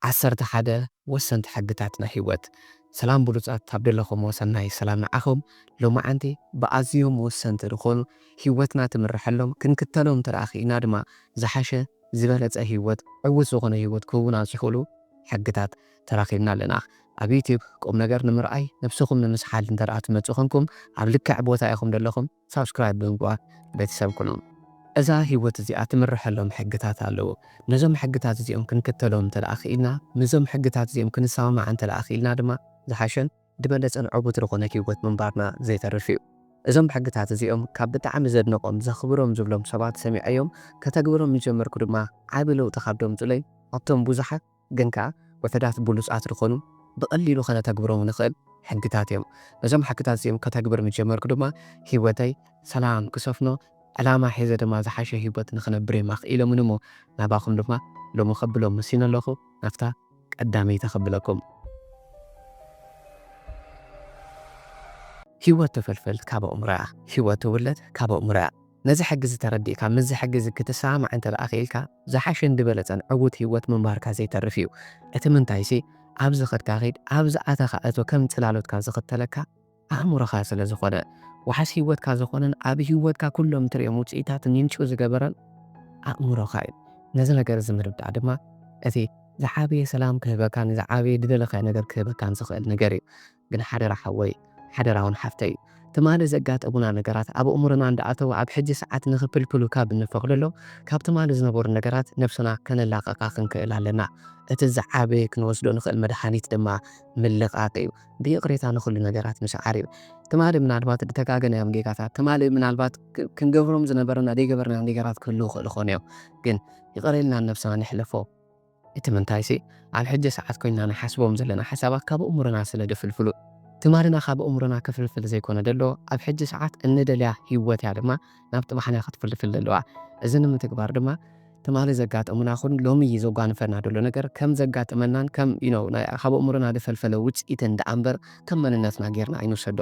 ዓሰርተ ሓደ ወሰንቲ ሕግታት ናይ ህይወት። ሰላም ብሉጻት፣ ኣብ ደለኹሞ ሰናይ ሰላም ንዓኹም። ሎማዓንቲ ብኣዝዮም ወሰንቲ ዝኾኑ ህይወትና ትምርሐሎም፣ ክንክተሎም እንተ ደኣ ክኢልና ድማ ዝሓሸ ዝበለጸ ህይወት፣ ዕዉት ዝኾነ ህይወት ክህቡና ዝኽእሉ ሕግታት ተራኺብና ኣለና። ኣብ ዩትዩብ ቁም ነገር ንምርኣይ፣ ነብስኹም ንምስሓል እንተ ደኣ ትመጹ ኾንኩም፣ ኣብ ልክዕ ቦታ ኢኹም ደለኹም። ሳብስክራይብ ብምግባር ቤተሰብ ኩኑ። እዛ ህይወት እዚኣ ትምርሐሎም ሕግታት ኣለዉ። ነዞም ሕግታት እዚኦም ክንክተሎም እንተ ደኣ ክኢልና፣ ምስዞም ሕግታት እዚኦም ክንሰማማዕ እንተ ደኣ ክኢልና ድማ ዝሓሸን ዝበለጸን ዕዉት ዝኾነ ህይወት ምንባርና ዘይተርፍ እዩ። እዞም ሕግታት እዚኦም ካብ ብጣዕሚ ዘድንቖም፣ ዘኽብሮም ዝብሎም ሰባት ሰሚዐዮም፣ ከተግብሮም ምስ ጀመርኩ ድማ ዓቢ ለውጢ ካብ ደምጹለይ፣ ኣብቶም ብዙሓት ግን ከኣ ውሑዳት ብሉጻት ዝኾኑ ብቐሊሉ ከነተግብሮም ንኽእል ሕግታት እዮም። ነዞም ሕግታት እዚኦም ከተግብር ምስ ጀመርኩ ድማ ህይወተይ ሰላም ክሰፍኖ፣ ዕላማ ሒዘ ድማ ዝሓሸ ህይወት ንኽነብር እዮም ኣኽኢሎምኒ እሞ፣ ናባኹም ድማ ሎሚ ከብሎም መሲነ ኣለኹ። ናብታ ቀዳመይቲ ከብለኩም። ህይወት ትፍልፍል ካብ ኣእምሮኣ፣ ህይወት ትውለድ ካብ ኣእምሮኣ። ነዚ ሕጊ እዚ ተረዲእካ፣ ምስዚ ሕጊ እዚ ክትሰማማዕ እንተ ደኣ ክኢልካ፣ ዝሓሸን ዝበለጸን ዕዉት ህይወት ምንባርካ ዘይተርፍ እዩ። እቲ ምንታይሲ፣ ኣብ ዝኸድካ ኺድ፣ ኣብ ዝኣተኻ እቶ፣ ከም ጽላሎትካ ዝኽተለካ ኣእምሮኻ ስለ ዝኾነ፣ ዋሕስ ህይወትካ ዝኾነን ኣብ ህይወትካ ኩሎም ትርእዮም ውጽኢታትን ይንጭው ዝገበረን ኣእምሮኻ እዩ። ነዚ ነገር እዚ ምርዳእ ድማ፣ እቲ ዝዓበየ ሰላም ክህበካን ዝዓበየ ዝደለኻዮ ነገር ክህበካን ዝኽእል ነገር እዩ። ግን ሓደራ ሓወይ፣ ሓደራ እውን ሓፍተይ፣ ትማሊ ዘጋጠሙና ነገራት ኣብ ኣእምሮና እንዳኣተዉ ኣብ ሕጂ ሰዓት ንኽፍልፍሉ ካብ እንፈቕደሎም፣ ካብ ትማሊ ዝነበሩ ነገራት ነብስና ከነላቕቓ ክንክእል ኣለና። እቲ ዝዓበየ ክንወስዶ ንኽእል መድሃኒት ድማ ምልቓቕ እዩ። ብይቕሬታ ንኹሉ ነገራት ምስዓር እዩ። ትማሊ ምናልባት ዝተጋገናዮም ጌጋታት፣ ትማሊ ምናልባት ክ-፣ ክንገብሮም ዝነበረና ዘይገበርናዮም ነገራት ክህልዉ ይኽእሉ ይኾኑ እዮም። ግን ይቕረ ኢልና ንነብስና ንሕለፎ። እቲ ምንታይሲ፣ ኣብ ሕጂ ሰዓት ኮይንና ንሓስቦም ዘለና ሓሳባት ካብ ኣእምሮና ስለ ድፍልፍሉ፣ ትማልና ካብ ኣእምሮና ክፍልፍል ዘይኮነ ደሎ፣ ኣብ ሕጂ ሰዓት እንደልያ ህይወት እያ ድማ ናብ ጥባሕና ክትፍልፍል ደለዋ። እዚ ንምትግባር ድማ፣ ትማሊ ዘጋጠሙና ኹን ሎሚ ዘጓንፈና ደሎ ነገር ከም ዘጋጥመናን ከም፣ you know፣ ናይ፣ ካብ ኣእምሮና ዝፈልፈለ ውጽኢትን ደኣ እምበር ከም መንነትና ጌርና ኣይንውሰዶ።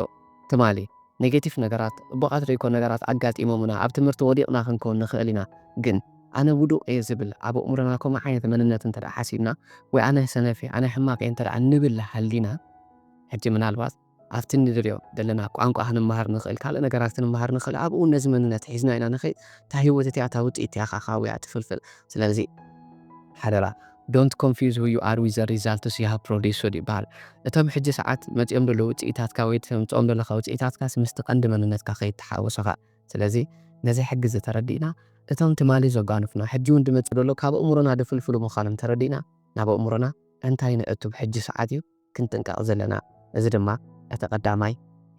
ትማሊ ኔጌቲቭ ነገራት፣ ጽቡቓት ዘይኮኑ ነገራት ኣጋጢሞምና፣ ኣብ ትምህርቲ ወዲቕና ክንከውን ንኽእል ኢና። ግን ኣነ ውዱቕ እየ ዝብል ኣብ ኣእምሮና ከምኡ ዓይነት መንነት እንተ ደኣ ሓሲብና፣ ወይ ኣነ ሰነፍ እየ፣ ኣነ ሕማቕ እየ እንተ ደኣ ንብል ሃሊና፣ ሕጂ ምናልባት ኣብቲ ንደልዮ ዘለና ቋንቋ ክንመሃር ንኽእል፣ ካልእ ነገራት ክንመሃር ንኽእል፣ ኣብኡ እውን ነዚ መንነት ሒዝና ኢና ንኸይድ። እታ ህይወት እቲኣ፣ እታ ውጽኢት እቲኣ ኻኻውያ ትፍልፍል። ስለዚ ሓደራ፣ don't confuse who you are with the results you have produced ይበሃል። እቶም ሕጂ ሰዓት መጺኦም ዘለዉ ውጽኢታትካ ወይ ተምጽኦም ዘለኻ ውጽኢታትካስ ምስቲ ቀንዲ መንነትካ ከይተሓወሰኻ። ስለዚ ነዚ ሕጊ እዚ ተረዲእና፣ እቶም ትማሊ ዘጓንፉና፣ ሕጂ እውን ድመጽእ ዘሎ ካብ ኣእምሮና ድፍልፍሉ ምዃኖም ተረዲእና፣ ናብ ኣእምሮና እንታይ ነእቱ ብሕጂ ሰዓት እዩ ክንጥንቀቕ ዘለና። እዚ ድማ እቲ ቀዳማይ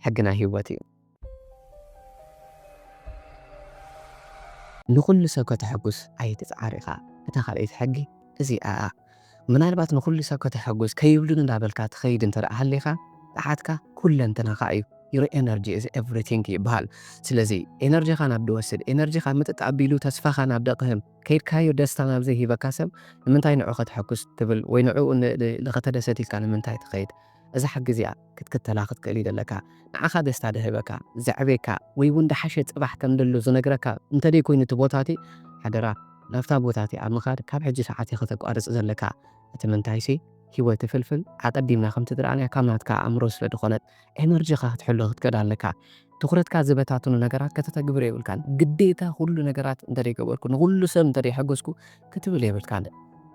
ሕጊ ናይ ህይወት እዩ። ንኹሉ ሰብ ከተሐጉስ ኣይትጽዓር ኢኻ። እታ ካልኣይቲ ሕጊ እዚኣ እያ። ምናልባት ንኹሉ ሰብ ከተሐጉስ ከይብሉን እንዳበልካ ትኸይድ እንተ ደኣ ሃሊኻ፣ ጸዓትካ ኩለንትናኻ እዩ። Your energy is everything ይበሃል። ስለዚ ኤነርጂኻ ናብ ድወስድ፣ ኤነርጂኻ ምጥጥ ኣቢሉ ተስፋኻ ናብ ደቕህም፣ ከይድካዮ ደስታ ናብ ዘይሂበካ ሰብ ንምንታይ ንዑ ከተሐጉስ ትብል ወይ ንዕኡ ን-፣ ን-፣ ንኸተደሰት ኢልካ ንምንታይ ትኸይድ? እዛ ሕጊ እዚኣ ክትክተላ ክትክእል እዩ ዘለካ። ንዓኻ ደስታ ድህበካ፣ ዘዕቤካ፣ ወይ እውን ድሓሸ ጽባሕ ከም ደሎ ዝነግረካ እንተ ደይኮይኑ እቲ ቦታ እቲ፣ ሓደራ ናብታ ቦታ እቲኣ ምኻድ ካብ ሕጂ ሰዓት ኢኻ ከተቋርጽ ዘለካ። እቲ ምንታይሲ፣ ህይወት ትፍልፍል ኣቐዲምና ከምቲ ዝረኣናያ ካብ ናትካ ኣእምሮ ስለ ዝኾነት፣ ኤነርጂኻ ክትሕሎ ክትክእል ኣለካ። ትኹረትካ ዝበታትኑ ነገራት ከተተግብር የብልካን። ግዴታ ኩሉ ነገራት እንተ ደይገበርኩ፣ ንኹሉ ሰብ እንተ ደይሐገዝኩ ክትብል የብልካን።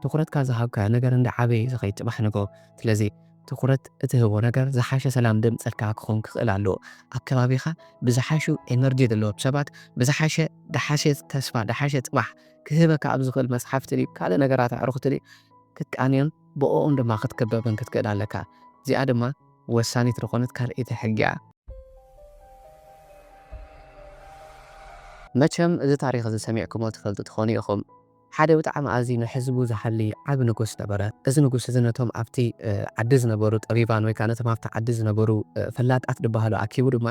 ትኹረትካ ዝሃብካዮ ነገር እንዳ ዓበየ እዩ ዝኸይድ ጽባሕ ንግሆ። ስለዚ ትኹረት እትህቦ ነገር ዝሓሸ ሰላም ደምጸልካ ክኾን ክኽእል ኣለዎ። ኣብ ከባቢኻ ብዝሓሹ ኤነርጂ ዘለዎም ሰባት፣ ብዝሓሸ፣ ድሓሸ ተስፋ፣ ድሓሸ ጽባሕ ክህበካ ኣብ ዝኽእል መጽሓፍቲ ድዩ፣ ካልእ ነገራት ኣዕሩኽቲ ድዩ፣ ክትቃንዮን ብኦኦም ድማ ክትክበብን ክትክእል ኣለካ። እዚኣ ድማ ወሳኒት ዝኾነት ካልኣይቲ ሕጊ እያ። መቸም እዚ ታሪኽ እዚ ሰሚዕኩሞ ትፈልጡ ትኾኑ ኢኹም። ሓደ ብጣዕሚ ኣዝዩ ንሕዝቡ ዝሓሊ ዓቢ ንጉስ ነበረ። እዚ ንጉስ እዚ ነቶም ኣብቲ፣ እ፣ ዓዲ ዝነበሩ ጠቢባን ወይ ከኣ ነቶም ኣብቲ ዓዲ ዝነበሩ፣ እ፣ ፈላጣት ዝበሃሉ ኣኪቡ ድማ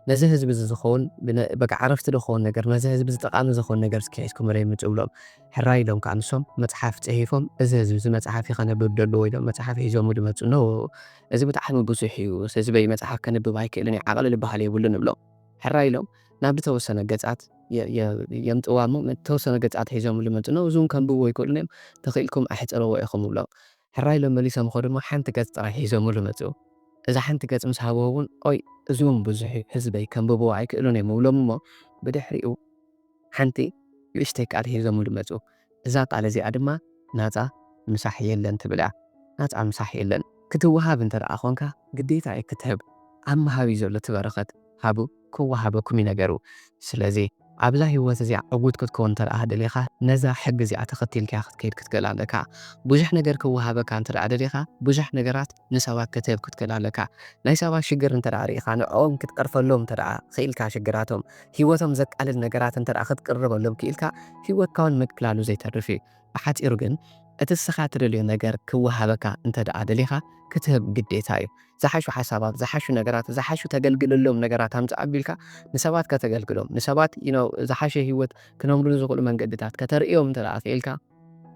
ነዚ ህዝቢ እዚ ዝኸውን ብነ-፣ በቃ ዕረፍቲ ዝኸውን ነገር፣ ነዚ ህዝቢ እዚ ጠቓሚ ዝኸውን ነገር እስኪ ሒዝኩምለይ ምጹ ብሎም። ሕራይ ኢሎም ከኣ ንሶም መጽሓፍ ጽሒፎም፣ እዚ ህዝቢ እዚ መጽሓፍ እዩ ከነብብ ደለዎ ኢሎም መጽሓፍ ሒዞምሉ መጹ። ኖ፣ እዚ ብጣዕሚ ብዙሕ እዩ፣ ህዝበይ መጽሓፍ ከንብብ ኣይክእልን እዩ፣ ዓቕሊ ዝበሃል የብሉን ንብሎም። ሕራይ ኢሎም ናብ ዝተወሰነ ገጻት የ-፣ የ-፣ የምጽዋ እሞ፣ ዝተወሰነ ገጻት ሒዞምሉ መጹ። ኖ፣ እዚ እውን ከንብብዎ ኣይክእሉን እዮም፣ ተኽኢልኩም ኣሕጽርዎ ኢኹም ንብሎም። ሕራይ ኢሎም መሊሶም ከዱ እሞ ሓንቲ ገጽ ጥራይ ሒዞምሉ መጽኡ። እዛ ሓንቲ ገጽ ምስ ሃብዎ እውን፣ ኦይ፣ እዚ እውን ብዙሕ እዩ፣ ህዝበይ ከንብብዎ ኣይክእሉን እዮም እብሎም እሞ ብድሕሪኡ ሓንቲ ንእሽተይ ቃል ሒዞምሉ መጹ። እዛ ቃል እዚኣ ድማ ናጻ ምሳሕ የለን ትብል እያ። ናጻ ምሳሕ የለን። ክትወሃብ እንተ ደኣ ኾንካ ግዴታ እዩ ክትህብ። ኣብ ምሃብ እዩ ዘሎ እቲ በረኸት። ሃቡ ክወሃበኩም እዩ ነገሩ። ስለዚ ኣብዛ ህይወት እዚኣ ዕዉት ክትከውን እንተ ደኣ ደሊኻ ነዛ ሕጊ እዚኣ ተኸቲልካ ክትከይድ ክትክእል ኣለካ። ብዙሕ ነገር ክወሃበካ እንተ ደኣ ደሊኻ ብዙሕ ነገራት ንሰባት ክትህብ ክትክእል ኣለካ። ናይ ሰባት ሽግር እንተ ደኣ ርኢኻ ንዕኦም ክትቀርፈሎም እንተ ደኣ ክኢልካ ሽግራቶም ህይወቶም ዘቃልል ነገራት እንተ ደኣ ክትቅርበሎም ክኢልካ ህይወትካ እውን ምቅላሉ ዘይተርፍ እዩ። ብሓጺሩ ግን እቲ ንስኻ ትደልዮ ነገር ክወሃበካ እንተ ደኣ ደሊኻ ክትህብ ግዴታ እዩ። ዝሓሹ ሓሳባት፣ ዝሓሹ ነገራት፣ ዝሓሹ ተገልግለሎም ነገራት ኣምጽእ ኣቢልካ ንሰባት ከተገልግሎም፣ ንሰባት you know ዝሓሸ ህይወት ክነብሩሉ ዝኽእሉ መንገድታት ከተርእዮም እንተ ደኣ ክኢልካ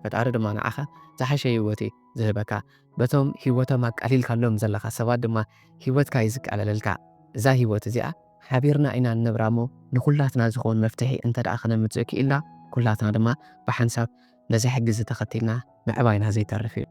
ፈጣሪ ድማ ንዓኻ ዝሓሸ ህይወት እዩ ዝህበካ። በቶም ህይወቶም ኣቃሊልካሎም ዘለኻ ሰባት ድማ ህይወትካ እዩ ዝቃለለልካ። እዛ ህይወት እዚኣ ሓቢርና ኢና ንነብራ እሞ ንኹላትና ዝኸውን መፍትሒ እንተ ደኣ ክነምጽእ ክኢልና ኩላትና ድማ ብሓንሳብ ነዚ ሕጊ እዚ ተኸቲልና ምዕባይና ዘይተርፍ እዩ።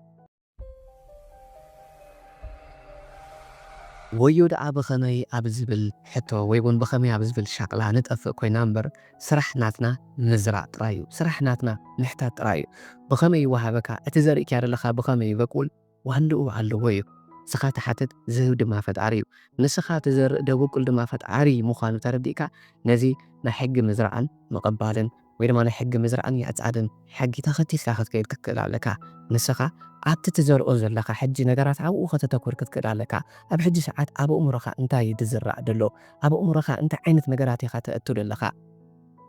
ወዮ ደኣ ብኸመይ ኣብ ዝብል ሕቶ ወይ እውን ብኸመይ ኣብ ዝብል ሻቕላ ንጠፍእ ኮይና እምበር ስራሕ ናትና ምዝራእ ጥራይ እዩ። ስራሕ ናትና ምሕታት ጥራይ እዩ። ብኸመይ ይወሃበካ? እቲ ዘርእክያ ዘለኻ ብኸመይ ይበቁል? ዋንድኡ ኣለዎ እዩ። ንስኻ ትሓትት፣ ዝህብ ድማ ፈጣሪ እዩ። ንስኻ ትዘርእ፣ ደበቁል ድማ ፈጣሪ ምዃኑ ተረዲእካ ነዚ ናይ ሕጊ ምዝራዕን ምቕባልን ወይ ድማ ናይ ሕጊ ምዝራዕን ምዕጻድን ሕጊ ተኸቲልካ ክትከይድ ክትክእል ኣለካ። ንስኻ ኣብቲ ትዘርኦ ዘለኻ ሕጂ ነገራት ኣብኡ ከተተኩር ክትክእል ኣለካ። ኣብ ሕጂ ሰዓት ኣብ ኣእምሮኻ እንታይ እዩ ዝዝራእ ዘሎ? ኣብ ኣእምሮኻ እንታይ ዓይነት ነገራት ኢኻ ተእቱ ዘለኻ?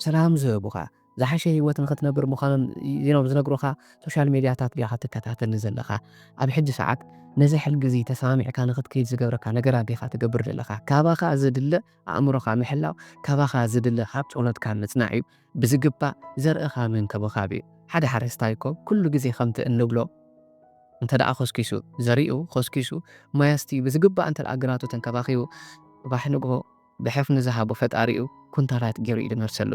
ሰላም ዝህቡኻ፣ ዝሓሸ ህይወት ንኽትነብር ምዃኖም እዮም ዝነግሩኻ። ሶሻል ሜድያታት ዲኻ ትከታተል ዘለኻ? ኣብ ሕጂ ሰዓት ነዚ ሕልጊ እዚ ተሰማሚዕካ ንኽትከይድ ዝገብረካ ነገራት ዲኻ ትገብር ዘለኻ? ካባኻ ዝድለ ኣእምሮኻ ምሕላው፣ ካባኻ ዝድለ ካብ ጸሎትካ ምጽናዕ እዩ። ብዝግባእ ዘርእኻ ምንክብኻብ እዩ። ሓደ ሓረስታይ እኮ ኩሉ ግዜ ከምቲ እንብሎ እንተ ደኣ ኾስኪሱ፣ ዘሪኡ፣ ኾስኪሱ፣ ማይ ኣስትዩ፣ ብዝግባእ እንተ ደኣ ግራቱ ተንከባኺቡ፣ ጽባሕ ንግሆ ብሕፍኒ ዝሃቦ ፈጣሪኡ ኩንታላት ገይሩ እዩ ዝመልሰሉ።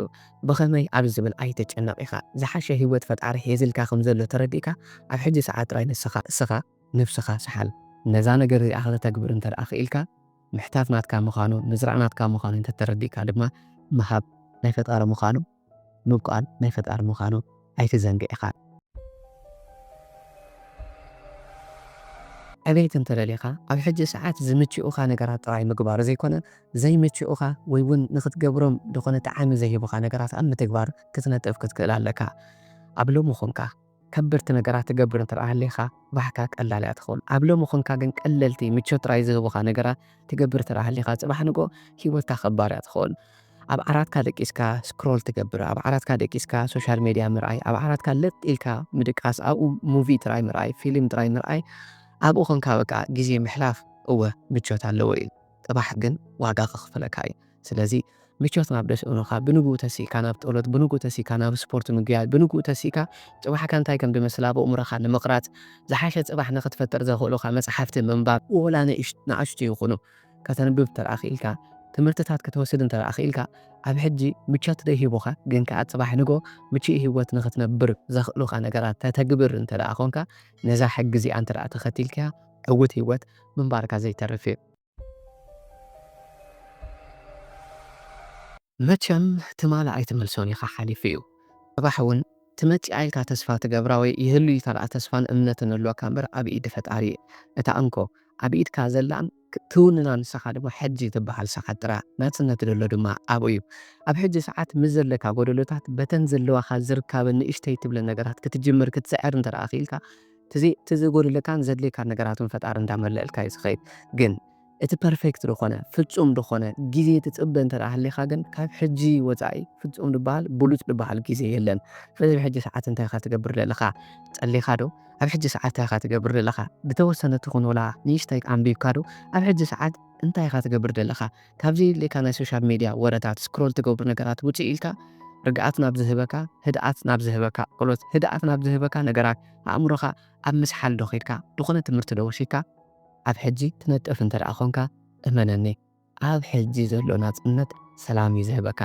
ብኸመይ ኣብ ዝብል ኣይትጨነቕ ኢኻ። ዝሓሸ ህይወት ፈጣሪ ሒዝልካ ከም ዘሎ ተረዲእካ፣ ኣብ ሕጂ ሰዓት ጥራይ ንስኻ፣ እስኻ ንብስኻ ሰሓል። ነዛ ነገር እዚኣ ከተተግብር እንተ ደኣ ክኢልካ፣ ምሕታት ናትካ ምዃኑ፣ ምዝራዕ ናትካ ምዃኑ እንተ ተረዲእካ ድማ፣ ምሃብ ናይ ፈጣሪ ምዃኑ፣ ምብቋል ናይ ፈጣሪ ምዃኑ ኣይትዘንግዕ ኢኻ። ዕቤት እንተ ደሊኻ፣ ኣብ ሕጂ ሰዓት ዝምችኡኻ ነገራት ጥራይ ምግባር ዘይኮነ፣ ዘይምችኡኻ ወይ እውን ንኽትገብሮም ዝኾነ ጠዓሚ ዘይህቡኻ ነገራት ኣብ ምትግባር ክትነጥፍ ክትክእል ኣለካ። ኣብ ሎሚ ኾንካ ከበድቲ ነገራት ትገብር እንተ ደኣ ሃሊኻ፣ ጽባሕካ ቀላል እያ ትኸውን። ኣብ ሎሚ ኾንካ ግን ቀለልቲ ምቾት ጥራይ ዝህቡኻ ነገራት ትገብር እንተ ደኣ ሃሊኻ፣ ጽባሕ ንግሆ ህይወትካ ከባድ እያ ትኸውን። ኣብ ዓራትካ ደቂስካ ስክሮል ትገብር፣ ኣብ ዓራትካ ደቂስካ ሶሻል ሜድያ ምርኣይ፣ ኣብ ዓራትካ ለጥ ኢልካ ምድቃስ፣ ኣብኡ ሙቪ ጥራይ ምርኣይ፣ ፊልም ጥራይ ምርኣይ፣ ኣብኡ ኾንካ በቃ ግዜ ምሕላፍ እወ ምቾት ኣለዎ እዩ። ጽባሕ ግን ዋጋ ከኽፍለካ እዩ። ስለዚ ምቾት ናብ ደስእኑኻ፣ ብንግኡ ተሲእካ ናብ ጸሎት፣ ብንግኡ ተሲእካ ናብ ስፖርት ምግያይ፣ ብንግኡ ተሲእካ ጽባሕካ እንታይ ከም ዝመስል ኣብ ኣእምሮኻ ንምቕራጽ፣ ዝሓሸ ጽባሕ ንኽትፈጥር ዘኽእሉኻ መጽሓፍቲ ምንባብ፣ ወላ ንእሽ-፣ ንኣሽቱ ይኹኑ ከተንብብ እንተ ደኣ ክኢልካ፣ ትምህርትታት ክትወስድ እንተ ደኣ ክኢልካ፣ ኣብ ሕጂ ምቾት ደይሂቡኻ፣ ግን ከኣ ጽባሕ ንግሆ ምቹእ ህይወት ንኽትነብር ዘኽእሉኻ ነገራት ተተግብር እንተ ደኣ ኾንካ፣ ነዛ ሕጊ እዚኣ እንተ ደኣ ተኸቲልካያ፣ ዕዉት ህይወት ምንባርካ ዘይተርፍ እዩ። መቸም ትማሊ ኣይትመልሶን ኢኻ፣ ሓሊፉ እዩ። ጽባሕ እውን ትመጽእ ኢልካ ተስፋ ትገብራ ወይ ይህሉ ኢልካ ደኣ ተስፋን እምነትን ኣለካ እምበር ኣብ ኢድ ፈጣሪ እዩ። እታ እንኮ ኣብ ኢድካ ዘላን ክ-፣ ትውንና ንስኻ ድማ ሕጂ ትበሃል ሰዓት ጥራ። ናጽነት ዘሎ ድማ ኣብኡ እዩ። ኣብ ሕጂ ሰዓት ምስ ዘለካ ጎደሎታት በተን ዘለዋኻ ዝርካበን ንእሽተይ ትብለን ነገራት ክትጅምር ክትስዕር እንተ ደኣ ክኢልካ፣ እቲ ዘ-፣ እቲ ዝጎደለካን ዘድልየካን ነገራት እውን ፈጣሪ እንዳመለአልካ እዩ ዝኸይድ። ግን እቲ ፐርፌክት ዝኾነ፣ ፍጹም ዝኾነ ግዜ ትጽበ እንተ ደኣ ሃሊኻ ግን፣ ካብ ሕጂ ወጻኢ ፍጹም ዝበሃል፣ ብሉጽ ዝበሃል ግዜ የለን። ስለዚ፣ ኣብ ሕጂ ሰዓት እንታይ ኢኻ ትገብር ዘለኻ? ጸሊኻ ዶ? ኣብ ሕጂ ሰዓት እንታይ ኢኻ ትገብር ዘለኻ? ዝተወሰነ ትኹን ወላ ንእሽተይ ኣንቢብካ ዶ? ኣብ ሕጂ ሰዓት እንታይ ኢኻ ትገብር ዘለኻ? ካብዚ ኢልካ ናይ ሶሻል ሜድያ ወረታት፣ ስክሮል ትገብሩ ነገራት ውጽእ ኢልካ፣ ርግኣት ናብ ዝህበካ፣ ህድኣት ናብ ዝህበካ ጸሎት፣ ህድኣት ናብ ዝህበካ ነገራት፣ ኣእምሮኻ ኣብ ምስሓል ዶ ኸይድካ? ዝኾነ ትምህርቲ ዶ ወሲድካ? ኣብ ሕጂ ትነጥፍ እንተ ደኣ ኾንካ፣ እመነኒ፣ ኣብ ሕጂ ዘሎ ናጽነት ሰላም እዩ ዝህበካ።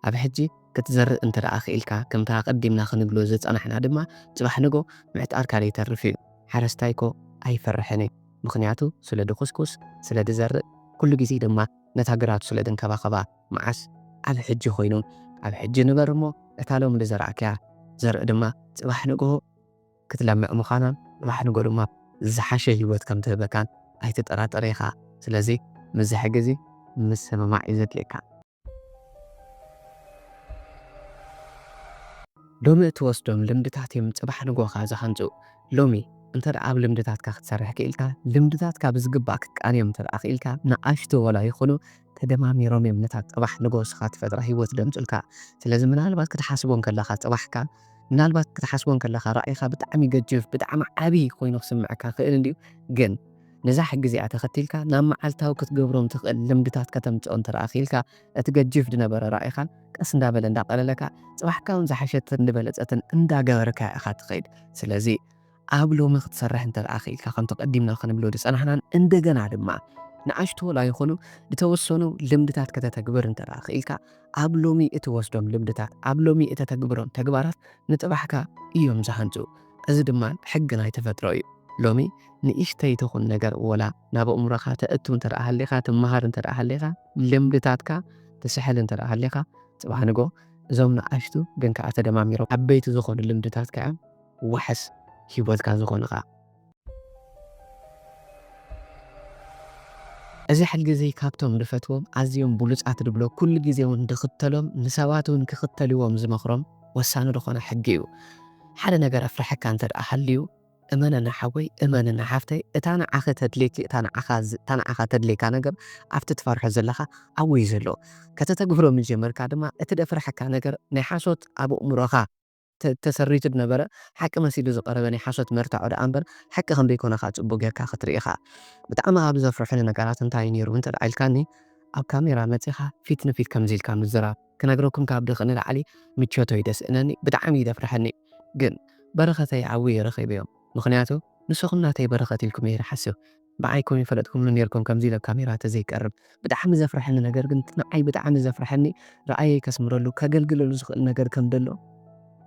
ኣብ ሕጂ ክትዘርእ እንተ ደኣ ክኢልካ፣ ከምታ ኣቐዲምና ክንብሎ ዝጸናሕና ድማ፣ ጽባሕ ንጎ ምዕጣርካ ዘይተርፍ እዩ። ሓረስታይ ኮ ኣይፈርሕን እዩ። ምኽንያቱ ስለ ድኹስኩስ፣ ስለ ድዘርእ፣ ኩሉ ግዜ ድማ ነታ ግራቱ ስለ ድንከባኸባ፣ መዓስ ኣብ ሕጂ ኮይኑ፣ ኣብ ሕጂ ንበር እሞ፣ እታ ሎሚ ዝዘራእካያ ዘርኢ ድማ ጽባሕ ንግሆ ክትለምዕ ምዃናን፣ ጽባሕ ንግሆ ድማ ዝሓሸ ህይወት ከም ትህበካን ኣይትጠራጠር ኢኻ። ስለዚ ምስዚ ሕጊ እዚ ምስምማዕ እዩ ዘድልየካ። ሎሚ እትወስዶም ልምድታት እዮም ጽባሕ ንግሆኻ ዝሃንጹ። ሎሚ እንተ ደኣ ኣብ ልምድታትካ ክትሰርሕ ክኢልካ፣ ልምድታትካ ብዝግባእ ክትቃንዮም እንተ ደኣ ክኢልካ፣ ንኣሽቱ ወላ ይኹኑ ተደማሚሮም እዮም ነታ ጽባሕ ንግሆ ንስኻ ትፈጥራ ህይወት ደምጹልካ። ስለዚ ምናልባት ክትሓስቦ እንከለኻ ጽባሕካ፣ ምናልባት ክትሓስቦ እንከለኻ ራእይኻ ብጣዕሚ ገጅፍ፣ ብጣዕሚ ዓቢ ኮይኑ ክስምዐካ ክእል እንድዩ። ግን ነዛ ሕጊ እዚኣ ተኸቲልካ ናብ መዓልታዊ ክትገብሮም ትኽእል ልምድታት ከተምጽኦ እንተ ደኣ ክኢልካ፣ እቲ ገጅፍ ዝነበረ ራእይኻን ቀስ እንዳበለ እንዳቐለለካ፣ ጽባሕካ እውን ዝሓሸትን ዝበለጸትን እንዳገበርካ ኢኻ ትኸይድ። ስለዚ ኣብ ሎሚ ክትሰርሕ እንተ ደኣ ክኢልካ፣ ከምቲ ቀዲምና ክንብሎ ዝጸናሕናን እንደገና ድማ ንኣሽቱ ወላ ይኹኑ ዝተወሰኑ ልምድታት ከተተግብር እንተ ደኣ ክኢልካ፣ ኣብ ሎሚ እትወስዶም ልምድታት፣ ኣብ ሎሚ እተተግብሮም ተግባራት ንጽባሕካ እዮም ዝሃንጹ። እዚ ድማ ሕጊ ናይ ተፈጥሮ እዩ። ሎሚ ንእሽተይ ትኹን ነገር ወላ ናብ ኣእምሮኻ ተእቱ እንተ ደኣ ሃሊኻ፣ ትመሃር እንተ ደኣ ሃሊኻ፣ ልምድታትካ ትስሕል እንተ ደኣ ሃሊኻ፣ ጽባሕ ንግሆ እዞም ንኣሽቱ ግን ከኣ ተደማሚሮም ዓበይቲ ዝኾኑ ልምድታትካ እዮም ዋሕስ ህይወትካ ዝኾኑኻ። እዚ ሕልጊ እዚ ካብቶም ዝፈትዎም ኣዝዮም ብሉጻት ዝብሎ፣ ኩሉ ግዜ እውን ዝኽተሎም፣ ንሰባት እውን ክኽተልዎም ዝመኽሮም ወሳኒ ዝኾነ ሕጊ እዩ። ሓደ ነገር ኣፍርሐካ እንተ ደኣ ሃልዩ፣ እመነኒ ሓወይ፣ እመነኒ ሓፍተይ፣ እታ ንዓኺ ተድልየኪ፣ እታ ንዓኻ ዝ-፣ እታ ንዓኻ ተድልየካ ነገር ኣብቲ ትፈርሖ ዘለኻ ዓው እዩ ዘሎ። ከተተግብሮ ምስ ጀመርካ ድማ፣ እቲ ዘፍርሐካ ነገር ናይ ሓሶት ኣብ ኣእምሮኻ ተ-፣ ተሰሪቱ ዝነበረ ሓቂ መሲሉ ዝቐረበ ናይ ሓሶት መርትዖ ደኣ እምበር፣ ሓቂ ከም ዘይኮነ ከኣ ጽቡቕ ጌርካ ክትርኢ ኢኻ። ብጣዕሚ ካብ ዘፍርሑኒ ነገራት እንታይ እዩ ነይሩ እንተ ደኣ ኢልካኒ፣ ኣብ ካሜራ መጺኻ ፊት ንፊት ከምዚ ኢልካ ምዝራብ፣ ክነግረኩም ካብ ድኽእል ንላዕሊ ምቾት ኣይደስእነኒ፣ ብጣዕሚ እዩ ዘፍርሐኒ። ግን በረኸተይ ዓው እየ ረኺበዮ። ምኽንያቱ ንስኹም ናተይ በረኸት ኢልኩም እየ ዝሓስብ። ብዓይኩም ይፈለጥኩምሉ ኔርኩም ከምዚ ኢለ ኣብ ካሜራ ተዘይቀርብ። ብጣዕሚ ዘፍርሐኒ ነገር ግን፣ ንዓይ ብጣዕሚ ዘፍርሐኒ፣ ረኣየይ ከስምረሉ፣ ከገልግለሉ ዝኽእል ነገር ከም ደሎ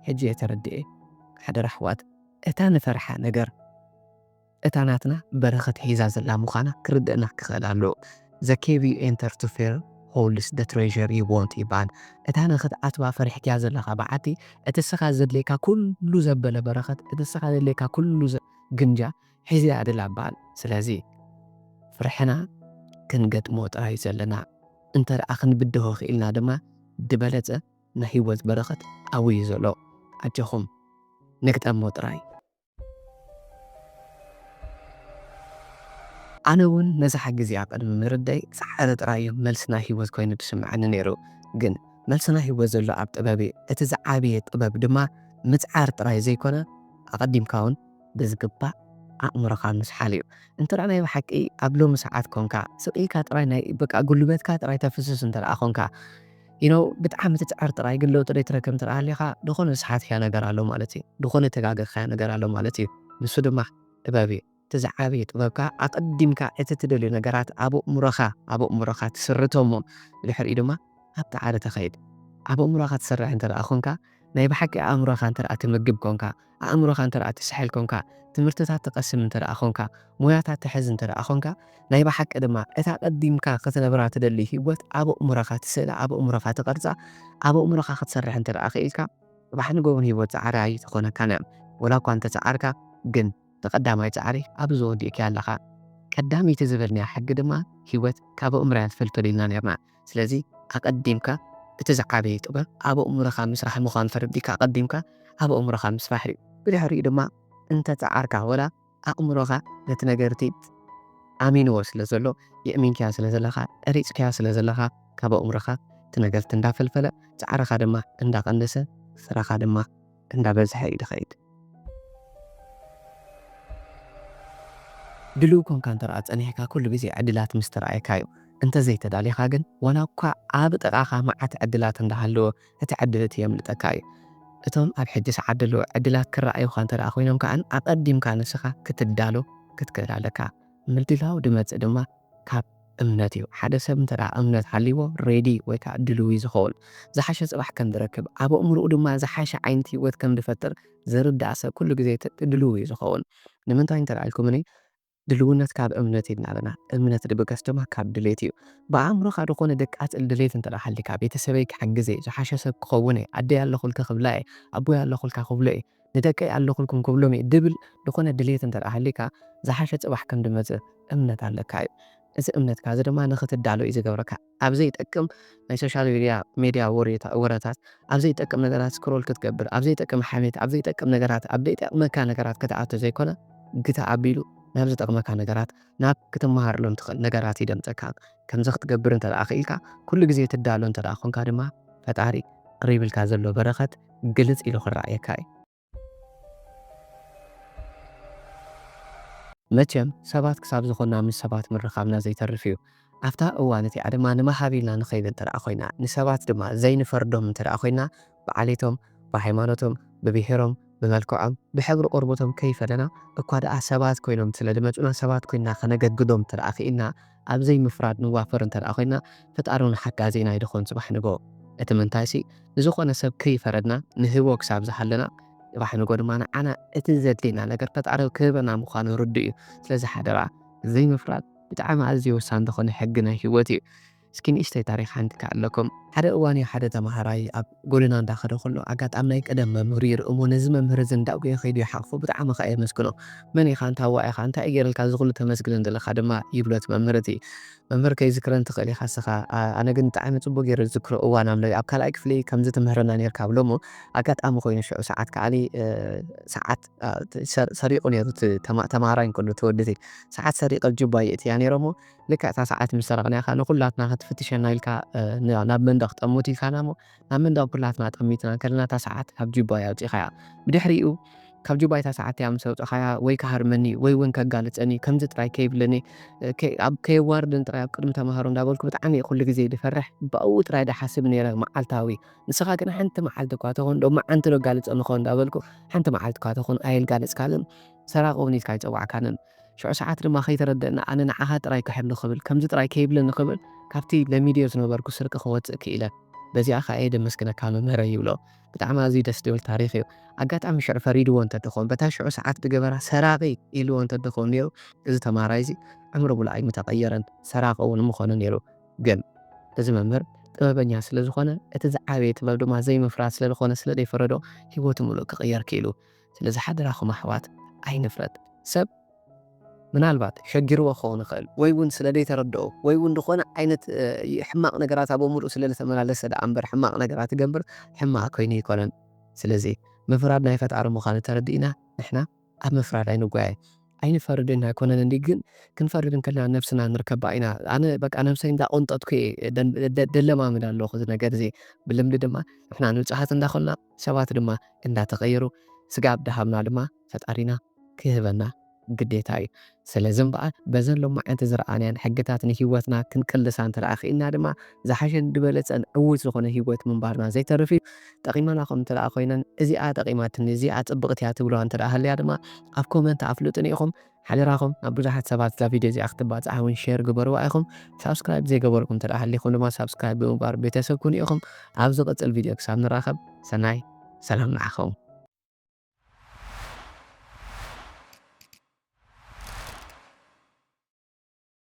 ሕጂ እየ ተረዲኤ። ሓደራ ኣሕዋት፣ እታ ንፈርሓ ነገር፣ እታ ናትና በረኸት ሒዛ ዘላ ምዃና ክርደእና ክኽእል ኣለዎ። The cave you enter to fear holds the treasure you want ይበሃል። እታ ንኽትኣትዋ ፈሪሕክያ ዘለኻ በዓቲ፣ እቲ ንስኻ ዘድልየካ ኩሉ ዘበለ በረኸት፣ እቲ ንስኻ ዘድልየካ ኩሉ ዘ-፣ ግምጃ ሒዛ እያ ደላ በሃል። ስለዚ ፍርሕና ክንገጥሞ ጥራይ እዩ ዘለና። እንተ ደኣ ክንብድሆ ክኢልና ድማ ዝበለጸ ናይ ህይወት በረኸት ኣብኡ እዩ ዘሎ። ኣጆኹም ንግጠሞ ጥራይ። ኣነ እውን ነዛ ሕጊ እዚኣ ቅድሚ ምርዳይ ጻዕሪ ጥራይ እዩ መልሲ ናይ ህይወት ኮይኑ ዝስምዓኒ ነይሩ። ግን መልሲ ናይ ህይወት ዘሎ ኣብ ጥበብ እዩ። እቲ ዝዓበየ ጥበብ ድማ ምጽዓር ጥራይ ዘይኮነ፣ ኣቐዲምካ እውን ብዝግባእ ኣእምሮኻ ምስሓል እዩ። እንተ ደኣ ናይ ብሓቂ ኣብ ሎሚ ሰዓት ኮንካ፣ ስቕ ኢልካ ጥራይ ናይ፣ በቃ፣ ጉልበትካ ጥራይ ተፍስስ እንተ ደኣ ኮንካ፣ you know፣ ብጣዕሚ ትጽዕር ጥራይ ግን ለውጢ ዘይትረክብ እንተ ደኣ ሃሊኻ፣ ዝኾነ ዝሰሓትካዮ ነገር ኣሎ ማለት እዩ። ዝኾነ ተጋገኻዮ ነገር ኣሎ ማለት እዩ። ንሱ ድማ ጥበብ እዩ። እቲ ዝዓበየ ጥበብካ፣ ኣቐዲምካ እቲ ትደልዮ ነገራት ኣብ ኣእምሮኻ፣ ኣብ ኣእምሮኻ ትስርቶ እሞ፣ ብድሕሪኡ ድማ ኣብ ጻዕሪ ትኸይድ። ኣብ ኣእምሮኻ ትሰርሕ እንተ ደኣ ኮንካ፣ ናይ ብሓቂ ኣእምሮኻ እንተ ደኣ ትምግብ ኮንካ፣ ኣእምሮኻ እንተ ደኣ ትስሕል ኮንካ፣ ትምህርትታት ትቐስም እንተ ደኣ ኮንካ፣ ሞያታት ትሕዝ እንተ ደኣ ኮንካ፣ ናይ ብሓቂ ድማ እታ ቀዲምካ ክትነብራ ትደሊ ህይወት ኣብ ኣእምሮኻ ትስእላ፣ ኣብ ኣእምሮኻ ትቐርጻ፣ ኣብ ኣእምሮኻ ክትሰርሕ እንተ ደኣ ክኢልካ፣ ጽባሕ ንግሆ እውን ህይወት ጻዕሪ ኣይትኾነካን እያ። ወላ እኳ እንተ ጸዓርካ፣ ግን እቲ ቀዳማይ ጻዕሪ ኣብዚ ወዲእካያ ኣለኻ። ቀዳመይቲ ዝበልናያ ሕጊ ድማ ህይወት ካብ ኣእምሮያ ትፈልፈል ኢልና ነርና። ስለዚ ኣቐዲምካ እቲ ዝዓበየ ጥበብ ኣብ ኣእምሮኻ ምስራሕ ምዃኑ ተረዲእካ ኣቐዲምካ ኣብ ኣእምሮኻ ምስራሕ እዩ። ብድሕሪኡ ድማ እንተ ጸዓርካ ወላ ኣእምሮኻ ነቲ ነገር እቲ ኣሚንዎ ስለ ዘሎ፣ የእሚንካዮ ስለ ዘለኻ፣ ቀሪጽካዮ ስለ ዘለኻ፣ ካብ ኣእምሮኻ እቲ ነገር እቲ እንዳፈልፈለ፣ ጻዕርኻ ድማ እንዳቐነሰ፣ ስራኻ ድማ እንዳበዝሐ እዩ ዝኸይድ። ድሉው ኮንካ እንተ ደኣ ጸኒሕካ፣ ኩሉ ግዜ ዕድላት ምስ ተራእየካ እዩ። እንተ ዘይተዳሊኻ ግን፣ ዋላ እኳ ኣብ ጥቓኻ መዓት ዕድላት እንዳሃለወ፣ እቲ ዕድል እቲ የምልጠካ እዩ። እቶም ኣብ ሕጂ ሰዓት ዘለዉ ዕድላት ክረኣዩኻ እንተ ደኣ ኮይኖም ከኣ፣ ኣቐዲምካ ንስኻ ክትዳሎ ክትክእል ኣለካ። ምድላው ዝመጽእ ድማ ካብ እምነት እዩ። ሓደ ሰብ እንተ ደኣ እምነት ሃልይዎ፣ ሬዲ ወይ ከኣ ድሉው እዩ ዝኸውን። ዝሓሸ ጽባሕ ከም ዝረክብ፣ ኣብ ኣእምሮኡ ድማ ዝሓሸ ዓይነት ህይወት ከም ዝፈጥር ዝርዳእ ሰብ ኩሉ ግዜ ት-፣ ድሉው እዩ ዝኸውን። ንምንታይ እንተ ኢልኩምኒ፣ ድልውነት ካብ እምነት ኢልና ኣለና። እምነት ድብገስ ድማ ካብ ድሌት እዩ። ብኣእምሮኻ ዝኾነ ደቃጽል ድሌት እንተ ደኣ ሃሊካ፣ ቤተሰበይ ክሕግዝ እየ፣ ዝሓሸ ሰብ ክኸውን እየ፣ ኣደይ ኣለኹልኪ ክብላ እየ፣ ኣቦይ ኣለኹልካ ክብሎ እየ፣ ንደቀይ ኣለኹልኩም ክብሎም እየ ድብል ዝኾነ ድሌት እንተ ደኣ ሃሊካ፣ ዝሓሸ ጽባሕ ከም ድመጽእ እምነት ኣለካ እዩ። እዚ እምነትካ እዚ ድማ ንኽትዳሎ እዩ ዝገብረካ። ኣብ ዘይጠቅም ናይ ሶሻል ሚድያ፣ ሜድያ ወሬታ-፣ ወረታት፣ ኣብ ዘይጠቅም ነገራት ስክሮል ክትገብር፣ ኣብ ዘይጠቅም ሓሜት፣ ኣብ ዘይጠቅም ነገራት፣ ኣብ ዘይጠቅመካ ነገራት ክትኣቱ ዘይኮነ፣ ግታ ኣቢሉ ናብ ዝጠቅመካ ነገራት፣ ናብ ክትመሃረሎም ትኽእል ነገራት ይደምፀካ። ከምዚ ክትገብር እንተ ደኣ ክኢልካ፣ ኩሉ ግዜ ትዳሎ እንተ ደኣ ኮንካ ድማ፣ ፈጣሪ ቅርብ ኢልካ ዘሎ በረኸት ግልጽ ኢሉ ክረኣየካ እዩ። መቸም ሰባት ክሳብ ዝኾንና ምስ ሰባት ምርኻብና ዘይተርፍ እዩ። ኣብታ እዋን እቲኣ ድማ ንመሃብ ኢልና ንኸይድ እንተ ደኣ ኮይና፣ ንሰባት ድማ ዘይንፈርዶም እንተ ደኣ ኮይና፣ ብዓሌቶም፣ ብሃይማኖቶም፣ ብብሄሮም፣ ብመልክዖም፣ ብሕብሪ ቆርበቶም ከይፈለና፣ እኳ ደኣ ሰባት ኮይኖም ስለ ዝመጹና፣ ሰባት ኮይንና ከነገግዶም እንተ ደኣ ክኢልና፣ ኣብ ዘይምፍራድ ንዋፈር እንተ ደኣ ኮይንና፣ ፈጣሪ እውን ሓጋዜና ይድኾን ጽባሕ ንግሆ። እቲ ምንታይሲ፣ ንዝኾነ ሰብ ከይፈረድና፣ ንህቦ ክሳብ ዝሃለና፣ ጽባሕ ንግሆ ድማ ንዓና እቲ ዘድልየና ነገር ፈጣሪ ክህበና ምዃኑ ርዱእ እዩ። ስለዚ ሓደራ፣ ዘይምፍራድ ብጣዕሚ ኣዝዩ ወሳኒ ዝኾነ ሕጊ ናይ ህይወት እዩ። እስኪ ንእሽተይ ታሪኽ ሓንቲ ክኣለኩም። ሓደ እዋን እዩ ሓደ ተማሃራይ ኣብ ጎደና እንዳኸደ ከሎ ኣጋጣሚ ናይ ቀደም መምህሩ ይርኢ እሞ ነዚ መምህር እዚ እንዳጎየ ከይዱ ይሓቕፎ፣ ብጣዕሚ ከኣ የመስግኖ። "መን ኢኻ? እንታይ ዋእ ኢኻ? እንታይ እዩ ገይርልካ እዚ ኩሉ ተመስግንን ዘለኻ?" ድማ ይብሎ እቲ መምህር እቲ። "መምህር ከይዝክረን ትኽእል ኢኻ እስኻ፣ ኣ-፣ ኣነ ግን ብጣዕሚ ጽቡቕ ገይረ ዝዝክሮ እዋን ኣሎ። ኣብ ካልኣይ ክፍሊ ከምዚ ትምህረና ኔርካ" ብሎ እሞ ኣጋጣሚ ኮይኑ ሽዑ ሰዓት ከኣኒ፣ እ፣ ሰዓት፣ እ፣ ሰ-፣ ሰሪቑ ኔሩ እቲ ተማ-፣ ተማሃራይ እንከሎ እቲ ወዲ እቲ። ሰዓት ሰሪቐ ጁባ የእትያ ኔረ እሞ ልክዕ እታ ሰዓት ምስ ሰረቕናያ ከኣ ንኹላትና ክትፍትሸና ኢልካ፣ እ፣ ን-፣ ናብ መንደቕ ጠምት ኢልካና እሞ፣ ናብ መንደቕ ኩላትና ጠሚትና እንከለና እታ ሰዓት ካብ ጁባይ ኣውጺእኻያ። ብድሕሪኡ ካብ ጁባይ እታ ሰዓት እቲኣ ምስ ኣውጻእኻያ ወይ ክሃርመኒ ወይ እውን ከጋልጸኒ፣ ከምዚ ጥራይ ከይብለኒ፣ እ፣ ከይ-፣ ኣብ ከየዋርድን ጥራይ ኣብ ቅድሚ ተማሃሮ እንዳበልኩ ብጣዕሚ እየ ኩሉ ግዜ ዝፈርሕ። ብኣኡ ጥራይ ድሓስብ ኔረ መዓልታዊ። ንስኻ ግን ሓንቲ መዓልቲ እኳ ተኾን፣ ዶ መዓንቲ ዶ ኣጋልጸኒ ኾን እንዳበልኩ፣ ሓንቲ መዓልቲ እኳ ተኾን ኣየልጋለጽካንን፣ ሰራቒ እውን ኢልካ ኣይጸዋዕካንን። ሽዑ ሰዓት ድማ ከይተረደእና፣ ኣነ ንዓኻ ጥራይ ክሕሉ ክብል፣ ከምዚ ጥራይ ከይብለኒ ክብል፣ ካብቲ ለሚድዮ ዝነበርኩ ስርቂ ክወጽእ ክኢለ። በዚኣ ኸኣ እየ ደመስግነካ መምህረይ ይብሎ። ብጣዕሚ ኣዝዩ ደስ ዝብል ታሪኽ እዩ። ኣጋጣሚ ሽዑ ፈሪድዎ እንተድኾን፣ በታ ሽዑ ሰዓት ዝገበራ ሰራቒ ኢልዎ እንተድኾን ነይሩ፣ እዚ ተማሃራይ እዚ ዕምሩ ሙሉእ ኣይምተቐየረን፣ ሰራቒ እውን ምኾነ ነይሩ። ግን እዚ መምህር ጥበበኛ ስለ ዝኾነ፣ እቲ ዝዓበየ ጥበብ ድማ ዘይምፍራድ ስለ ዝኾነ፣ ስለ ዘይፈረዶ፣ ህይወቱ ሙሉእ ክቕየር ክኢሉ። ስለዚ ሓደራኹም ኣሕዋት ኣይንፍረድ። ሰብ ምናልባት ሸጊርዎ ክኸውን ይኽእል፣ ወይ እውን ስለ ዘይተረድኦ፣ ወይ እውን ዝኾነ ዓይነት፣ እ፣ ሕማቕ ነገራት ኣብ ኣእምሮኡ ስለ ዝተመላለሰ ደኣ እምበር ሕማቕ ነገራት ይገብር፣ ሕማቕ ኮይኑ ኣይኮነን። ስለዚ ምፍራድ ናይ ፈጣሪ ምዃኑ ተረዲእና ንሕና ኣብ ምፍራድ ኣይንጓየ። ኣይንፈርድን ኣይኮነን እንዲ፣ ግን ክንፈርድ እንከለና ነብስና ንርከባ ኢና። ኣነ በቃ ነብሰይ እንዳቆንጠጥኩ እየ ደ-፣ ደ-፣ ደለማምድ ኣለኹ እዚ ነገር እዚ። ብልምዲ ድማ ንሕና ንጹሃት እንዳኾንና ሰባት ድማ እንዳተቐየሩ ስጋ እንዳሃብና ድማ ፈጣሪና ክህበና ግዴታ እዩ። ስለዚ እምበኣር በዘን ሎማዓንቲ ዝረኣናያን ሕግታት ንህይወትና ክንቅልሳ እንተ ደኣ ክኢልና ድማ ዝሓሸን ዝበለጸን ዕዉት ዝኾነ ህይወት ምንባርና ዘይተርፍ እዩ። ጠቒመናኹም እንተ ደኣ ኮይነን፣ እዚኣ ጠቒማትኒ፣ እዚኣ ጽብቕቲ እያ ትብልዋ እንተ ደኣ ሃልያ ድማ ኣብ ኮመንት ኣፍልጡኒ ኢኹም። ሓደራኹም ናብ ብዙሓት ሰባት እዛ ቪድዮ እዚኣ ክትባጻሕ እውን ሼር ግበርዋ ኢኹም። ሳብስክራይብ ዘይገበርኩም እንተ ደኣ ሃሊኹም ድማ ሳብስክራይብ ብምግባር ቤተሰብ ኩኑ ኢኹም። ኣብ ዝቕጽል ቪድዮ ክሳብ ንራኸብ ሰናይ ሰላም ንዓኹም።